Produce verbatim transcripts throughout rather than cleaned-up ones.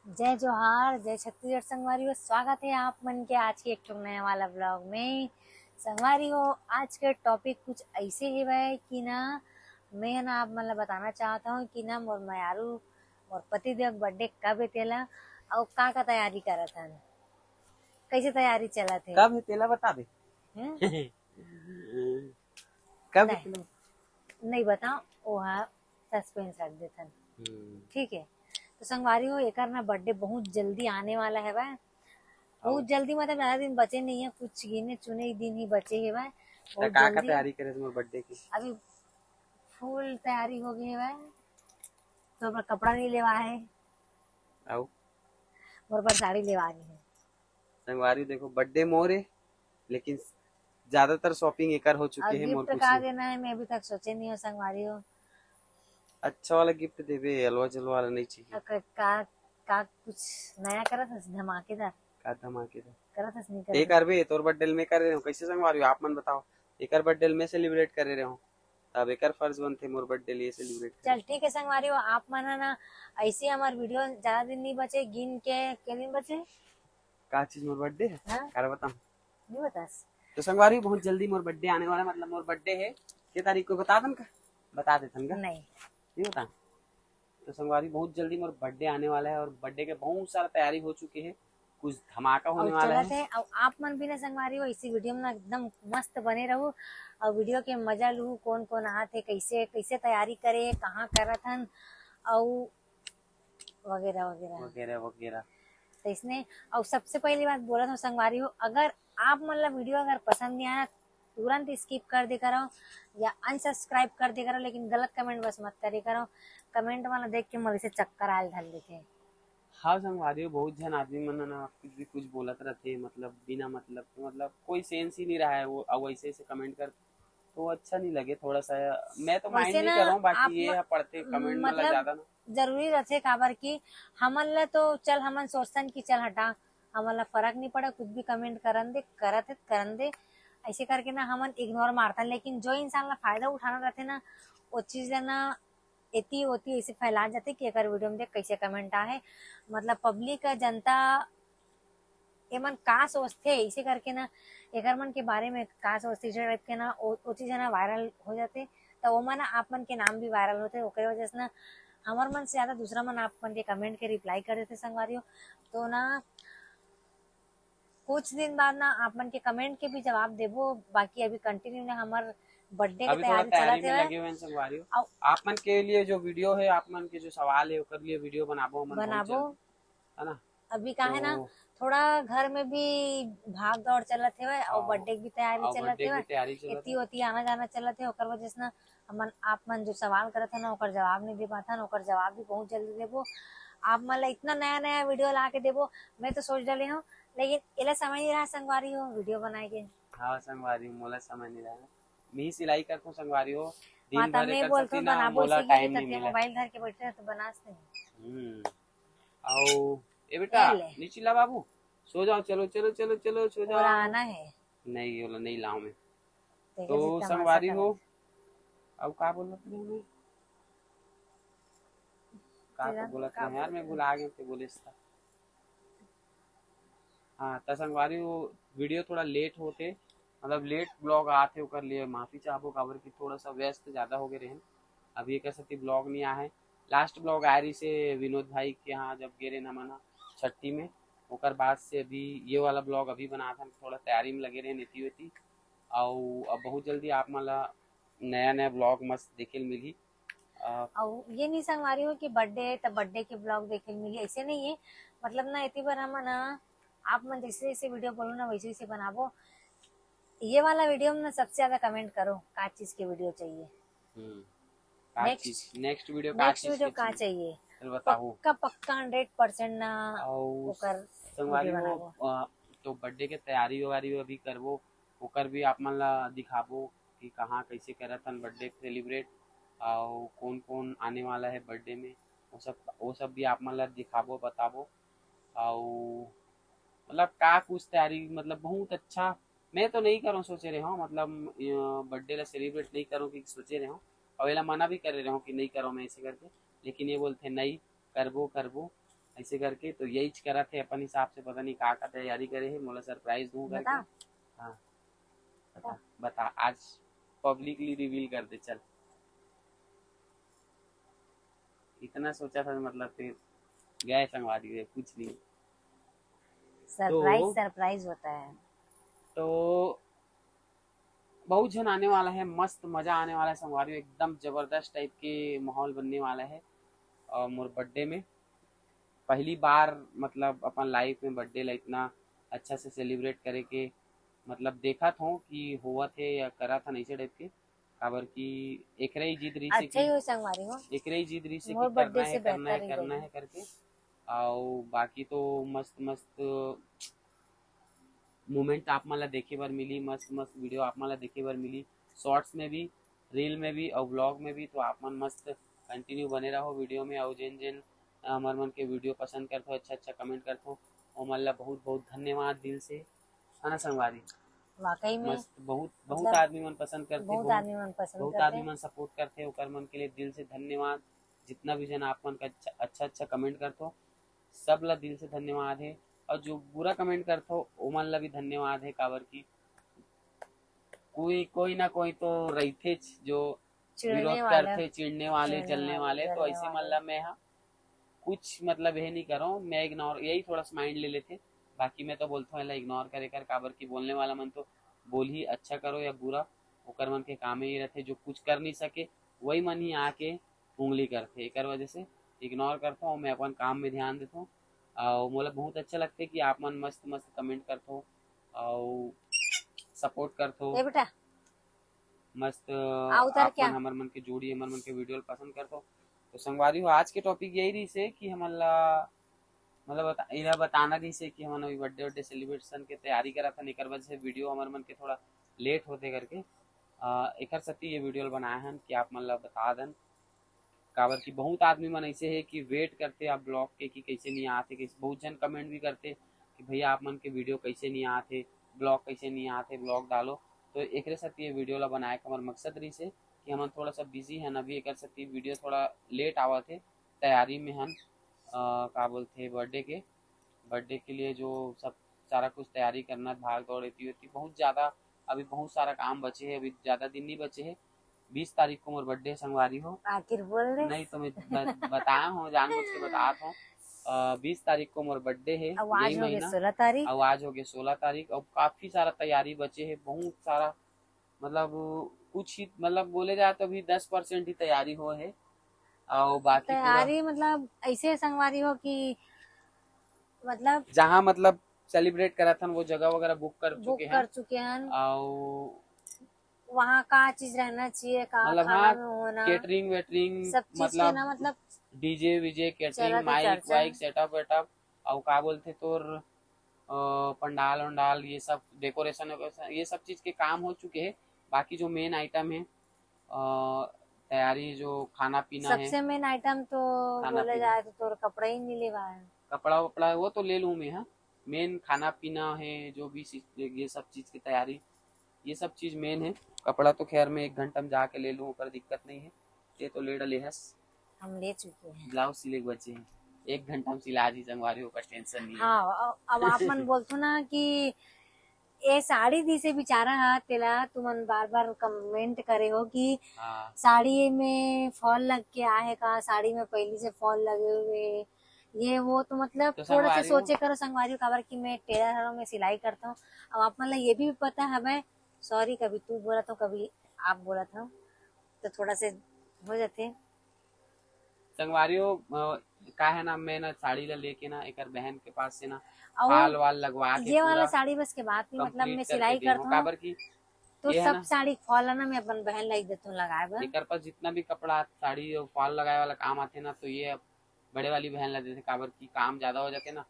जय जोहार, जय छत्तीसगढ़ संगवारी हो। स्वागत है आप मन के आज के एक ठो नया वाला ब्लॉग में। संगवारी हो, आज के टॉपिक कुछ ऐसे हेवय कि ना, मैं ना आप मन ला बताना चाहत हूँ कि ना मोर मयारू, मोर पति देव बर्थडे कब है तेला, अउ का का तैयारी करत हन, कैसे तैयारी चलत है। कब है तेला बता दे। हम्म? कब नहीं। तेला? नहीं बताओ, वो हा सस्पेंस रख देथन। हम्म, ठीक है, तो संगवारी हो, एकर ना बर्थडे बहुत जल्दी आने वाला है बा। बहुत जल्दी मतलब ज्यादा दिन बचे नहीं है, कुछ गिने चुने ही दिन ही बचे है बा। त बहुत का का जल्दी। तैयारी करे मोर बर्थडे की? अभी फुल तैयारी हो गई है बा, तो अपना कपड़ा नहीं लेवा है, आओ मोर पर साड़ी लेवा नहीं है। संगवारी, देखो बर्थडे मोर है, लेकिन ज्यादातर शॉपिंग एकर हो और चुके हैं, मोर गिफ्ट कुछ का नहीं। देना है, मैं अभी तक सोचे नहीं हूँ संगवारी हो। अच्छा वाला गिफ्ट देबे, अलवा जलवा वाला नहीं चाहिए। का, का, का कुछ नया करत हस, धमाकेदार का धमाकेदार? करत हस, नहीं ते करत? करबे, तोर बर्थडे में कर रहे हो, कैसे संगवारी हो आप मन बताओ? एकर बर्थडे में सेलिब्रेट करे रहे हो, तब एकर फर्ज बनथे मोर बर्थडे लिए सेलिब्रेट करे। चल ठीक है संगवारी हो, आप मन ह ना ऐसे हमार वीडियो ज्यादा दिन नहीं बचे, गिन के के दिन बचे? का चीज मोर बर्थडे है? हाँ? कर बताऊं? नहीं बतास? तो संगवारी, बहुत जल्दी मोर बर्थडे आने वाला है, मतलब मोर बर्थडे है, के तारीख को बता दन का? बता देथन का? नहीं। नहीं बता। तो संगवारी, बहुत जल्दी मोर बर्थडे आने वाला है और बर्थडे के बहुत सारा तैयारी हो चुके हैं, कुछ धमाका होने और वाला चलत है। है, और आप मन भी ना संगवारी हो इसी वीडियो में ना एकदम मस्त बने रहू और वीडियो के मजा लू, कौन कौन आत है, कैसे कैसे तैयारी करे, कहाँ करत हन, और वगैरह वगैरह। वगैरह वगैरह। तो इसने, और सबसे पहली बात बोलत हूँ संगवारी हो, अगर आप मन ला वीडियो अगर पसंद नहीं आया, तुरंत स्किप कर दे करो या अनसब्सक्राइब कर दे करो, लेकिन गलत कमेंट बस मत करे करो। कमेंट वाला देख के मोला से चक्कर आयल धर लेथे। हाँ संगवारी हो, बहुत झन आदमी मन ना कुछ भी कुछ बोलत रहते, मतलब बिना मतलब के, मतलब कोई सेंस ही नहीं रहा है वो, अब वैसे ऐसे कमेंट कर तो अच्छा नहीं लगे थोड़ा सा। मैं तो वैसे माइंड नहीं ना, कर रहा हूँ, बाकी आप ये म- है पढ़ते कमेंट वाला मतलब ज्यादा ना। जरूरी रथे, काबर कि हमन ला तो चल हमन सोचथन कि चल हटा, हमन ला फर्क नहीं पड़ा, कुछ भी कमेंट करन दे, करत है करन दे, ऐसे करके ना हमन इग्नोर मारथन। लेकिन जो इंसान ला फायदा उठाना रहते ना, वो चीज ला ना एती ओती ऐसे फैला जाते कि एकर वीडियो में देख कैसे कमेंट आहे। मतलब पब्लिक, जनता, एमन का सोचथे, इसे करके ना एकर मन के बारे में का सोचथे, इसे टाइप के ना ओ, ओ चीज है ना वायरल हो जाते, तो ओमा ना आप मन के नाम भी वायरल होते। ओकरे वजह से ना हमर मन से ज्यादा दूसरा मन आप मन के कमेंट के रिप्लाई कर देते संगवारी हो। तो ना कुछ दिन बाद ना आप मन के कमेंट के भी जवाब देबो। बाकी अभी कंटिन्यू ना हमर बर्थडे के अभी थोड़ा तैयारी तैयारी चलत में है। लगे हुए हैं संगवारी हो। अब आप मन के लिए जो वीडियो है, आप मन के जो सवाल है, ओकर लिए वीडियो बनाबो हमन बहुत बनाबो। जल्द, है ना? अभी का है ना, तो थोड़ा घर में भी भाग दौड़ चलत हेवय और हाँ, बर्थडे की भी तैयारी और चलत बर्थडे की हेवय, तैयारी चलत एती है। ओती आना जाना चलत है। ओकर वजह से ना हमन आप मन जो सवाल करत है ना, ओकर जवाब नहीं दे पाथन। ओकर जवाब भी बहुत जल्दी देबो। आप मन ला इतना नया नया वीडियो ला के देबो, मैं तो सोच डाले हूँ, लेकिन एला समय नहीं रहा संगवारी हो वीडियो बनाए के। हाँ संगवारी, मोला समय नहीं रहा। मैं ही सिलाई करता हूँ संगवारी हो, दिन माता भर मैं एकर बोलत सेती हूँ ना बनाबो, मोला इसी टाइम के नहीं लिए मिला। मोबाइल धर के बैठे रहे तो बनास नहीं। हम्म। आओ, ए बेटा, ए ले। नीचे ला बाबू, सो जाओ, चलो चलो चलो चलो, सो और जाओ। आना है। नहीं, ये लो, नहीं लाऊं मैं। देखे तो जी तमाशा संगवारी करे। हो, अब का बोलत रहे मैं? का तेरा तो बोलत का रहे यार, मैं बोलत भुला गए थे बोले था। हाँ, त संगवारी हो, वीडियो थोड़ा लेट होते, मतलब लेट ब्लॉग आते, ओकर लिए माफी चाहबो, काबर कि थोड़ा सा व्यस्त ज्यादा हो गए रहे। अभी एक सेती ब्लॉग नहीं आए। लास्ट ब्लॉग आए रही से विनोद भाई के यहाँ जब गे रहे हमन छट्टी में, ओकर बाद से अभी ये वाला ब्लॉग अभी बनात हन, थोड़ा तैयारी में लगे रहे एती ओती। अउ अब बहुत जल्दी आप मन ला नया नया ब्लॉग मस्त देखे ल मिलही। अ, अउ ये नहीं संगवारी हो कि बर्थडे है तो बर्थडे के ब्लॉग देखे ल मिली, ऐसे नहीं है। मतलब ना एती बार हमन ना आप मन जैसे जैसे वीडियो बोलो ना वैसे वैसे बनाबो। ये वाला वीडियो में ना सबसे ज्यादा कमेंट करो का चीज के वीडियो चाहिए। हम्म। का नेक्स्ट चीज, नेक्स्ट वीडियो का नेक्स्ट चीज वीडियो के का चीज? चाहिए? चल बताओ। पक्का पक्का हंड्रेड परसेंट ना अउ ओकर संगवारी वीडियो हो, बनाबो। अ, तो बर्थडे के तैयारी वारी अभी करबो, ओकर भी आप मन ला दिखाबो कि कहाँ कैसे करत हन बर्थडे सेलिब्रेट, अउ कौन कौन आने वाला है बर्थडे में, वो सब, वो सब भी आप मन ला दिखाबो, बताबो। अउ मतलब का कुछ तैयारी, मतलब बहुत अच्छा, मैं तो नहीं करूँ सोचे रहे हूँ, मतलब बर्थडे ला सेलिब्रेट नहीं करूँ कि सोचे रहे हूँ, और एला मना भी करे रहे हूँ कि नहीं करो मैं ऐसे करके, लेकिन ये बोलते नहीं, करबो करबो। ऐसे करके तो यही करत हे अपन हिसाब से, पता नहीं का का तैयारी करे हे, मोला सरप्राइज दूं करके। बता। हाँ, बता, बता, आज पब्लिकली रिवील कर दे, चल। इतना सोचा था, मतलब, फिर गए संगवारी हुए, कुछ नहीं। सरप्राइज तो- सरप्राइज होता है। तो बहुत झन आने वाला है, मस्त मजा आने वाला है संगवारी, एकदम जबरदस्त टाइप के माहौल बनने वाला है। और मोर बर्थडे में पहली बार, मतलब, अपन लाइफ में बर्थडे ला इतना अच्छा से सेलिब्रेट करे के, मतलब, देखत हों कि होवत हे या करत हन ऐसे टाइप के, काबर कि एकरे ही जिद रहिस हे अच्छा ही कि हो संगवारी हो। एकरे ही जिद रहिस हे मोर कि बर्थडे करना से है, करना बेहतर है, ही करना रही। है करके। और बाकी तो मस्त मस्त मोमेंट आप मन ला देखे बर मिली, मस्त मस्त वीडियो आप मन ला देखे बर मिली, शॉर्ट्स में भी, रील में भी और व्लॉग में भी। तो आप मन मस्त कंटिन्यू बने रहो वीडियो में। और जेन जेन हमर मन के वीडियो पसंद करथो, अच्छा अच्छा कमेंट करथो, ओमन ला बहुत बहुत धन्यवाद दिल से, है ना संगवारी? वाकई में मस्त, बहुत बहुत मतलब, आदमी मन पसंद करथे, बहुत बहुत आदमी मन पसंद बहुत करथे। आदमी मन सपोर्ट करथे, ओकर मन के लिए दिल से धन्यवाद। जितना भी जन आप मन का अच्छा अच्छा, अच्छा कमेंट करथो, सब ला दिल से धन्यवाद है। और जो बुरा कमेंट करथो, ओमन ला भी धन्यवाद है, काबर कि कोई कोई ना कोई तो रहिथेच जो चिढ़ने विरोध वाला। करथे, चिढ़ने वाले, चिढ़ने जलने वाले, वाले। तो जलने ऐसे मन वाले। ला मैं हा कुछ, मतलब, यही नहीं करो, मैं इग्नोर, यही थोड़ा सा माइंड ले लेथे। बाकी मैं तो बोलता हूँ, इग्नोर करे कर, काबर कि बोलने वाला मन तो बोल ही, अच्छा करो या बुरा, ओकर मन के काम ही रहथे। जो कुछ कर नहीं सके, वही मन ही आके उंगली करथे। एकर वजह से इग्नोर करता हूँ, मैं अपन काम में ध्यान देता हूँ। और मोला बहुत अच्छा लगथे कि आप मन मस्त मस्त कमेंट करथो और सपोर्ट करथो। ए बेटा, मस्त आ उतर आप क्या? मन हमर मन के जोड़ी, हमर मन के वीडियो ल पसंद करथो। तो संगवारी हो, आज के टॉपिक यही रहिस हे कि हमन ला, मतलब, बता, एला बताना रहिस हे कि हमन अभी बर्थडे वर्थडे सेलिब्रेशन के तैयारी करत हन, एकर वजह से वीडियो हमर मन के थोड़ा लेट होथे करके। अ, एकर सेती ये वीडियो ल बनाए हन कि आप मन ला बता दन, काबर कि बहुत आदमी मन ऐसे हे कि वेट करथे आप ब्लॉग के कि कैसे नहीं आथे, कैसे, बहुत जन कमेंट भी करथे कि भैया आप मन के वीडियो कैसे नहीं आथे, ब्लॉग कैसे नहीं आथे, ब्लॉग डालो। तो एकरे सेती ये वीडियो ला बनाए के हमर मकसद रहिस हे कि हमन थोड़ा सा बिजी हन अभी, एकर सेती वीडियो थोड़ा लेट आवत हे, तैयारी में हन, अ, का बोलथे, बर्थडे के, बर्थडे के लिए जो सब सारा कुछ तैयारी करना, भाग दौड़, एती ओती बहुत ज़्यादा, अभी बहुत सारा काम बचे हे, अभी ज़्यादा दिन नहीं बचे हे। बीस तारीख को मोर बर्थडे हे संगवारी हो। आखिर बोल दे। नहीं तो मैं ब-, बताया हूँ, जानबूझ के बतात हूँ। अ, बीस तारीख को मोर बर्थडे हे, अब आज यही हो गए महीना। सोलह तारीख। अब आज हो गए सोलह तारीख, और काफी सारा तैयारी बचे हे, बहुत सारा, मतलब, कुछ ही, मतलब, बोले जाए तो अभी दस परसेंट ही तैयारी हो हे, और बाकी पूरा तैयारी मतलब ऐसे संगवारी हो कि, मतलब, जहाँ, मतलब, सेलिब्रेट करत हन वो जगह वगैरह बुक कर बुक चुके कर हैं, चुके हैं। और वहाँ का चीज रहना चाहिए, का मतलब, खाना हाँ, में होना, केटरिंग वेटरिंग, सब चीज के मतलब, ना, मतलब, डीजे वीजे, केटरिंग, चलत हे माइक चर्चा। वाइक, सेटअप वेटअप, और का बोलथे तोर, अ, पंडाल वंडाल, ये सब डेकोरेशन वेकोरेशन, ये सब चीज के काम हो चुके हैं। बाकी जो मेन आइटम है, अ, तैयारी, जो खाना पीना है, सबसे मेन आइटम तो खाना बोले पीना। जाए तो तोर कपड़ा ही नहीं लेवा है। कपड़ा वपड़ा है, वो तो ले लूँ मैं, हाँ। मेन खाना पीना है, जो भी चीज, ये सब चीज की तैयारी, ये सब चीज मेन है। कपड़ा तो खैर मैं एक घंटा में जाके ले लूँ, ओकर दिक्कत नहीं है। ये तो ले डले हस, हम ले चुके हैं। ब्लाउज सिले के बचे हैं, एक घंटा में सिला जी संगवारी, ओकर टेंशन नहीं है। हाँ, अब- अब आप मन बोलथो ना कि ये साड़ी दिसे बेचारा हा, तेला तुमन बार बार कमेंट करे हो कि हाँ, साड़ी में फॉल लग के आए हे का, साड़ी में पहली से फॉल लगे हुए हे, ये वो। तो मतलब तो थोड़ा सा संगवारी हो। सोचे करो संगवारी हो, काबर कि मैं टेलर हूँ, मैं सिलाई करता हूँ। अब आप मन ला ये भी पता हवे, सॉरी, कभी तू बोलत हो, कभी आप बोलत हो, तो थोड़ा से हो जाथे। संगवारी हो, अ, का है ना, मैं ना साड़ी ला लेके ना एकर बहन के पास से ना और फाल वाल लगवा के ये वाला पूरा साड़ी बस के बात नहीं, मतलब complete मैं करके सिलाई दे हूँ, करता हूँ, काबर कि तो ये है सब ना, साड़ी फॉल है ना, मैं अपन बहन ला ही देता हूँ लगाए बर। एकर पास जितना भी कपड़ा, साड़ी और फाल लगाए वाला काम आथे ना, तो ये अब बड़े वाली बहन ला देथे, काबर कि काम ज्यादा हो जाथे ना,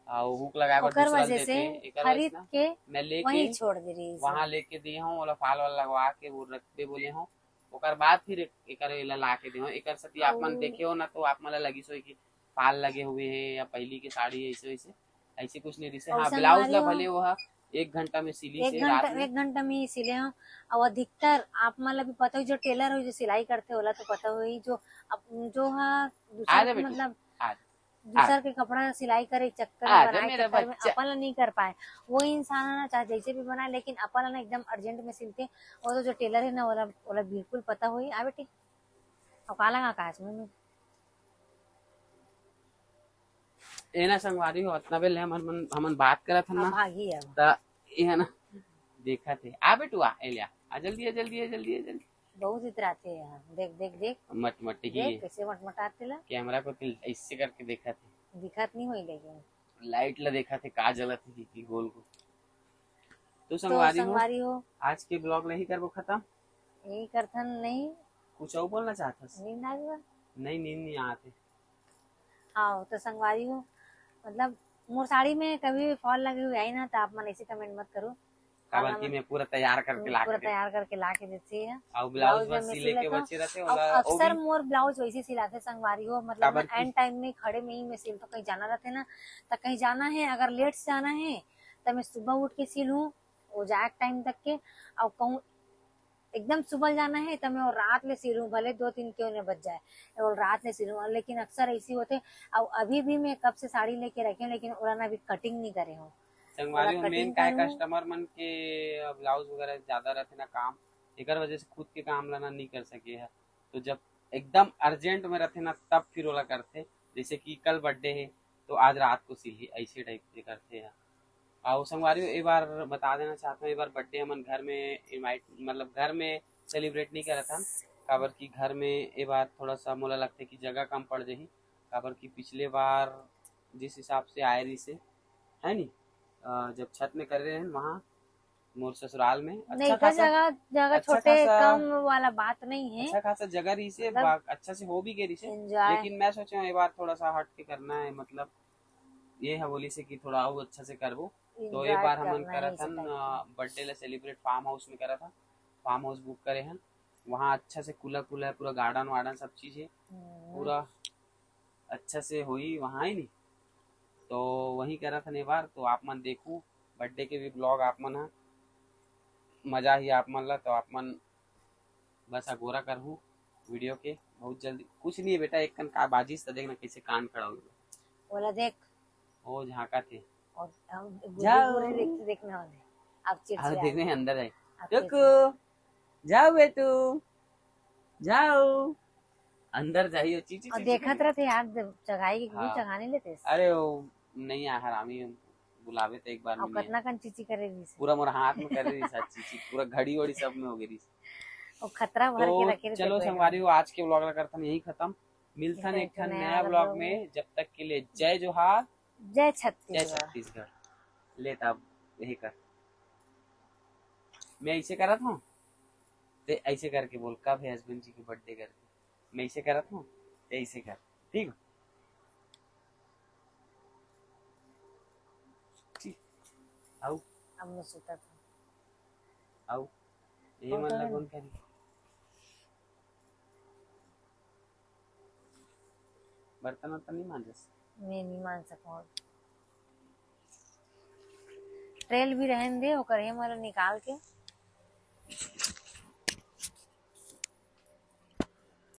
और हुक लगाए बर ओकर दूसरा वजह देथे। से एकर वजह खरीद से ना के मैं लेके वहीं छोड़ दे रही हूँ। वहाँ लेके दिए हूँ, ओला फाल वाला लगवा के वो रख दे बोले हूँ। ओकर बाद फिर एक-, एकर एला ला के दे हूँ। एकर सेती आप मन और देखे हो ना, तो आप मन ला लगिस होही कि फाल लगे हुए है या पहली के साड़ी ऐसे वैसे, ऐसे कुछ नहीं रिसे। और हाँ, ब्लाउज ला संगवारी हो, भले वो हा एक घंटा में सिली एक से घंटा, रात में। एक घंटा में ही सिले हो। और अधिकतर आप मन ला भी पता हो, जो टेलर हो, जो सिलाई करथे, ओला तो पता होही, जो अब जो हा दूसरा आ जा के बेटी, मतलब आ जा। दूसर के कपड़ा सिलाई करे चक्कर में, बनाए चक्कर में अपन ला नहीं कर पाए। वो इंसान है ना, चाहे जैसे भी बनाए, लेकिन अपन ला ना एकदम अर्जेंट में सिलते। वो तो जो टेलर है ना, ओला ओला बिल्कुल पता होई। आ बेटी, अब का लगा का इसमें? ए ना संगवारी हो, अतना बेर ले हमन हमन बात करत हन ना, भागी है। त ये है ना, देखा थे। आ बेटुआ, ए लिया, आ जल्दी, आ जल्दी, आ जल्दी, आ जल्दी। बहुत इतराथे यहाँ। देख, देख, देख। मटमटी ही देख, है। कैसे मटमटाथे ला। कैमरा को तिल ऐसे करके देखा थे। दिखत नहीं होई लेकिन। लाइट ला देखा थे, का जलत है कि गोल गोल। तो तो संगवारी हो, संगवारी हो। आज के ब्लॉग ला ही करबो खत्म। यही करथन नहीं। कुछ और बोलना चाहत हस? नींद आ गया। नहीं, नींद नहीं आते। हाँ, तो संगवारी हो, मतलब मोर साड़ी में कभी भी फॉल लगे हुए आई ना, तो आप मन ऐसे कमेंट मत करो। काबर कि मैं पूरा तैयार करके ला के तैयार करके ला के देती है। और ब्लाउज बस सिले के बचे रहते, अक्सर मोर ब्लाउज वैसे सिलाते संगवारी हो, मतलब एंड टाइम में खड़े में ही मैं सिल तो कहीं जाना रहते ना, तो कहीं जाना है, अगर लेट से जाना है तो मैं सुबह उठ के सिलूँ, वो जाए टाइम तक के। और कहूँ एकदम सुबह जाना है तो मैं वो रात ले सिलूँ, भले दो तीन क्यों न बज जाए, वो रात ले सिलूँ। लेकिन अक्सर ऐसी होते, और अभी भी मैं कब से साड़ी लेके रखे हूँ, लेकिन ओला ना अभी कटिंग नहीं करे हूँ। संगवारी हो, मेन का कस्टमर मन के ब्लाउज वगैरह ज्यादा रहते ना काम, एकर वजह से खुद के काम ला ना नहीं कर सके है। तो जब एकदम अर्जेंट में रहते ना, तब फिर ओला करते। जैसे कि कल बर्थडे है, तो आज रात को सिलही, ऐसे टाइप से करते हैं। और संगवारी हो, एक बार बता देना चाहता हूँ, एक बार बर्थडे हमन घर में इनवाइट, मतलब घर में सेलिब्रेट नहीं करत हन, काबर कि घर में ए बार थोड़ा सा मोला लगता है कि जगह कम पड़ जाही, काबर कि पिछले बार जिस हिसाब से आए रही से, है नी, अ, जब छत में कर रहे हैं वहाँ मोर ससुराल में, अच्छा नहीं, खासा जगह, जगह अच्छा छोटे खासा, कम वाला बात नहीं है। अच्छा खासा जगह रही से, मतलब बा-, अच्छा से हो भी गई रही से, enjoy। लेकिन मैं सोचा हूँ, ये बार थोड़ा सा हट के करना है, मतलब ये है बोली से कि थोड़ा और अच्छा से करबो। तो ये enjoy बार हमन करना है करत इस हन, time पे। अ, बर्थडे ला सेलिब्रेट फार्म हाउस में करत हन, फार्म हाउस बुक करे हन, वहाँ अच्छा से खुला खुला है, पूरा गार्डन वार्डन सब चीज है, हम्म। पूरा अच्छा से होई वहाँ, है नी? तो वहीं करत हन ए बार, तो आप मन देखू बर्थडे के भी ब्लॉग आप मन ह, मजा ही आप मन ला। तो आप मन बस अगोरा करहू वीडियो के बहुत जल्दी। कुछ नहीं है बेटा, एक कन का बाजिस त देखना कैसे कान खड़ा हो गया। बोला देख। ओ झांका थे। और हम गोरे जाओ। गोरे देखते देखना वाले। आप चिड़चिड़ा हाँ, देखने अंदर जाए। आप टुकु, चिड़चिड़ा। जाओ बेटू, जाओ। अंदर जाइयो, चीची, और चीची देखत करियो। रहते यार, जब चघाई के हाँ। चघाने लेते। अरे वो नहीं आ हरामी, बुलावे तो एक बार और नहीं कितना है। कन चीची करे रही से। पूरा मोर हाथ में करे रही साथ चीची, पूरा घड़ी वड़ी सब में हो गई रही। वो खतरा भर के तो रखे रहे चलो देखो संगवारी एकदम। हो, आज के ब्लॉग ला करथन यही खत्म। मिलथन मिलथन एक एक ठन नया नया ब्लॉग ब्लॉग में, में। जब तक के लिए जय जोहार, जय जय छत्तीसगढ़। छत्तीसगढ़। ले तब यही कर, मैं ऐसे करत हूँ, ते ऐसे करके बोल, कब है हस्बैंड जी के बर्थडे करके, मैं ऐसे करत हूँ, ते ऐसे कर, ठीक? ठीक, आओ। अब मैं सुता था। आओ, ये कौन मन ला कौन? कौन करी? बर्तन वर्तन नहीं मांजस? मैं नहीं मांज सकूँ। ट्रेल भी रहन दे, ओकर हे मोला निकाल के।